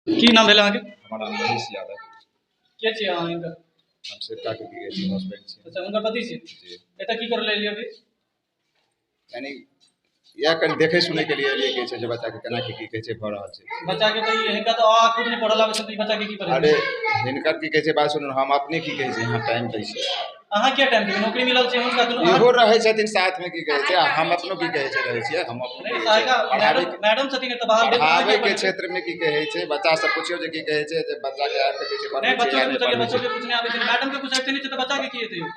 की नाम भेल अहाँके? हमर नाम महेश यादव। के छियै अहाँ हिनकर? हम शिवका के की कहै छी, हस्बैंड छी। अच्छा, हुनकर पति छियै? जी। एतऽ की करै लए एलियै अभी? यानी इएह कनि देखै सुनै के लिए एलियै, कहै छै जे बच्चा के केना की की कहै छै भऽ रहल छै। बच्चा के तऽ ई हिनका तऽ अ खुद नहि पढ़ल आबै छै तऽ ई बच्चा के की पढ़ेतै? अरे हिनकर की कहै छै बात सुनू, हम अपने की कहै छै यहाँ टाइम दै छियै। अहाँ किया टाइम देबै? नौकरी मिलल छै हुनका कोनो? इहो रहै छथिन साथमे की कहै छै, आ हम अपनो की कहै छै रहै छियै, हम अपनो नहि की कहै छै सहायिका पढ़ाबै मैडम, मैडम छथिन एतऽ बाहर भेल, अहाँ पढ़ाबै किया के पढ़ेबै? क्षेत्रमे की कहै छै बच्चा सब पुछियौ जे की कहै छै जे बच्चा के आबि कऽ कहै छै नहि पढ़बै बच्चो छै या के नहि पुछलियै, पढ़बै बच्चो छै। के कुछ नहि आबै छै, मैडम के कुछ आबिते नहि छै तऽ बच्चा के की एतै?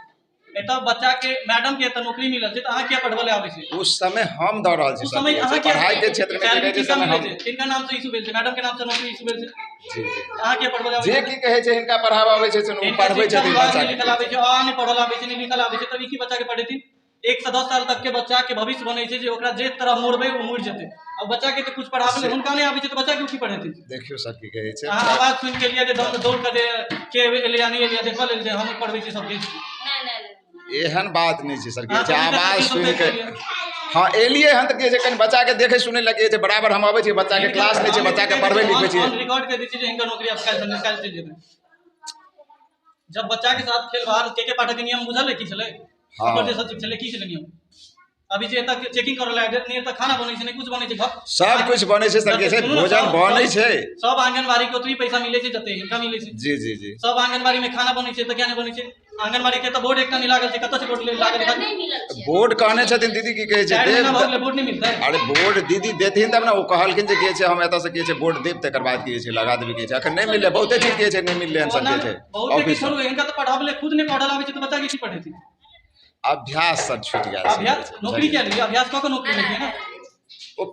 एतऽ बच्चा के मैडम के एतऽ नौकरी मिलल छै तऽ अहाँ किया पढ़बै लए आबै छी? उस समय हम दऽ रहल छी उस सर, समय की कहै अहाँ छै किया पढ़ाइ के क्षेत्रमे की सैलरी कहै छै किनका समय मिलै हम छै? किनका नाम से इशू भेल छै? मैडम के नाम से नौकरी इशू भेल छै? जी जी। अहाँ किया पढ़बै लए आबै जे छी? की कहै छै हिनका पढ़ाबऽ आबै छै से ओ हिनका पढ़बै शिक्षा छथिन विभाग बच्चा नहि के। लिखल आबै छै, अ नहि पढ़ल आबै छै, नहि लिखल आबै छै, तब ई की बच्चा के पढ़ेथिन? 1 से 10 साल तक के बच्चा के भविष्य बनै छै जे ओकरा जे तरह मोड़बै ओ मुड़ि जेतै। आ बच्चा के तऽ कुछ पढ़ाबै से हुनका नहि आबै छै तऽ बच्चा के की पढ़ेथिन? देखियौ सर की कहै छै अहाँ आवाज सुनि के लिए जे दौड़ दौड़ कऽ जे के एलै या नहि एलै देखऽ लेल जे हम पढ़बै छी सब किछु? एहन बात नहि छै सर, की अहाँ कहै छै तऽ हुनका आवाज छथिन सुनि तऽ कऽ एलियै। हँ एलियै हन तऽ की कहै छै कनि बच्चाके देखै सुनै लए की कहै छै बराबर हम अबै छी, बच्चाके हिनकर क्लास लै छियै, हम बच्चाके कहि दै पढ़बै छी लिखबै ऑन छियै। ऑन रिकॉर्ड कहि दै छी जे हिनकर नौकरी आब काल्हि काल्हि चलि जेतै। जब बच्चा के साथ खेलवाड़ के पाठक के नियम बुझल है की छलै? हँ अपर जे सचिव छलै की छलै नियम? अभी जे एतऽ चेकिंग करऽ लए नहि एतऽ खाना बनै छै, नहि कुछ बनै छै घर। सब कुछ बनै छै सर, की कहै छै सुनू ने, भोजन सब बनै सब छै। सब आंगनबाड़ी के ओतबी पैसा मिलै छै जते हिनका मिलै छै। जी जी जी। सब आंगनबाड़ी में खाना बनै छै तऽ किया नहि बनै छै? आंगनबाड़ी के तऽ बोर्ड एकटा नहि लागल छै, कतऽ से बोर्ड लागल है? बोर्ड कहने छथिन दीदी की कहै छै 4 महीना देब भऽ गेलै, बोर्ड नहि मिलतै? अरे बोर्ड दीदी देथिन तब ने, ओ कहलखिन जे की कहै छै हम एतऽसँ की कहै छै बोर्ड देब तकर बाद की कहै छै लगा देबै, की कहै छै अखन नहि मिललै, बहुते चीज की कहै छै नहि मिललै हन सर, ओना की कहै छै बहुते की ऑफिससँ। छोड़ू, हिनका तऽ पढ़ाबै लए खुद नहि पढ़ल आबै छै तऽ बच्चा के की पढ़ेथिन? अभ्यास सर छुटि गेल छै की कहै अभ्यास छै नौकरी बुझलियै किया लेलियै? अभ्यास कऽ कऽ नौकरी लेलियै ने। ओ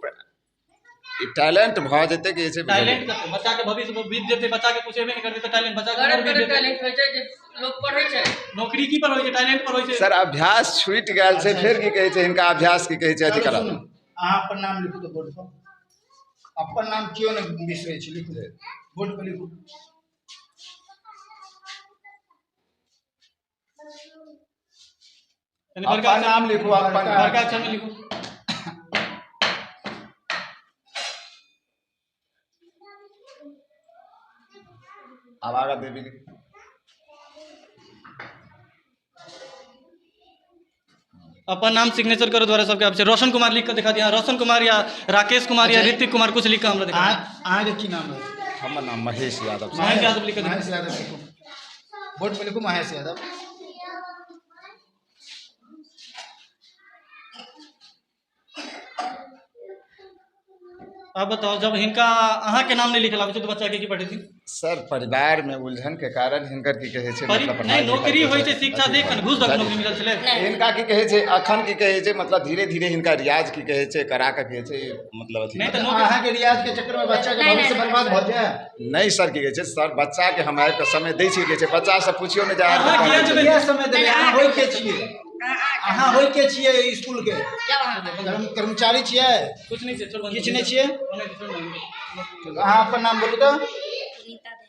ई टैलेंट भऽ जेतै की कहै छै बुझलियै। टैलेंट कते बच्चा के भविष्य बीत जेतै, बच्चा के कुछ एबे नहि करतै तऽ टैलेंट बच्चा के करैत उम्र बीत करैत जेतै। टैलेंट होइ छै जे लोक पढ़ै छै। नौकरी की पर होइ छै? टैलेंट पर होइ छै। सर अभ्यास छुटि गेल छै, फेर की कहै छै हिनका अभ्यास की कहै छै अथी चलू करा सुनू, अहाँ अपन नाम लिखू तऽ बोर्ड पर। अपन नाम केओ नहि बिसरै छै, लिखू बोर्ड पर लिखू। यानी बड़का अपन अक्षर नाम लिखू अपन बड़का बड़का अक्षर में लिखू। आब आगाँ देवी लिखू। अपन नाम सिग्नेचर करे द्वारा सबके आबै छै। रोशन कुमार लिख कऽ देखा दिया, रोशन कुमार या राकेश कुमार या अच्छा ऋतिक कुमार कुछ लिख कऽ हमरा देखा अहाँ दिया। अहाँके की नाम है? हमर नाम महेश यादव सर। महेश यादव लिख कऽ देखा। महेश यादव लिखू बोर्ड पर, लिखू महेश यादव। अब बताओ जब हिनका अहाँके नाम नहि लिखल आबै छै तऽ बच्चा के की पढ़ेथिन? सर परिवार में उलझन के कारण हिनकर की कहै छै परि मतलब नहि पढ़ाइ नौकरी लिखाइ होइ छै शिक्षा अथी देख भऽ कऽ घूस दऽ कऽ बुझलियै नौकरी मिलल छलै। हिनका की कहै छै अखन की कहै छै मतलब धीरे धीरे हिनका रियाज की कहै छै करा कऽ की कहै छै मतलब अथी नहि तऽ करा नौकरी अहाँके रियाज के चक्कर में बच्चा के भविष्य बर्बाद भऽ जाय? नहि सर की कहै छै सर बच्चा के हम आबि कऽ समय दै छियै, की कहै छै बच्चा से पुछियौ ने जे आबि कऽ अहाँ पढ़ै किया छै। देबै? किया समय देबै? अहाँ होइ के छियै? अहाँ होइ के छियै स्कूल के कर्मचारी छियै? कुछ नहि छै, छोड़। किछु नहि छियै? नहि छोड़। अहाँ अपन नाम बोलू तऽ। सुनीता।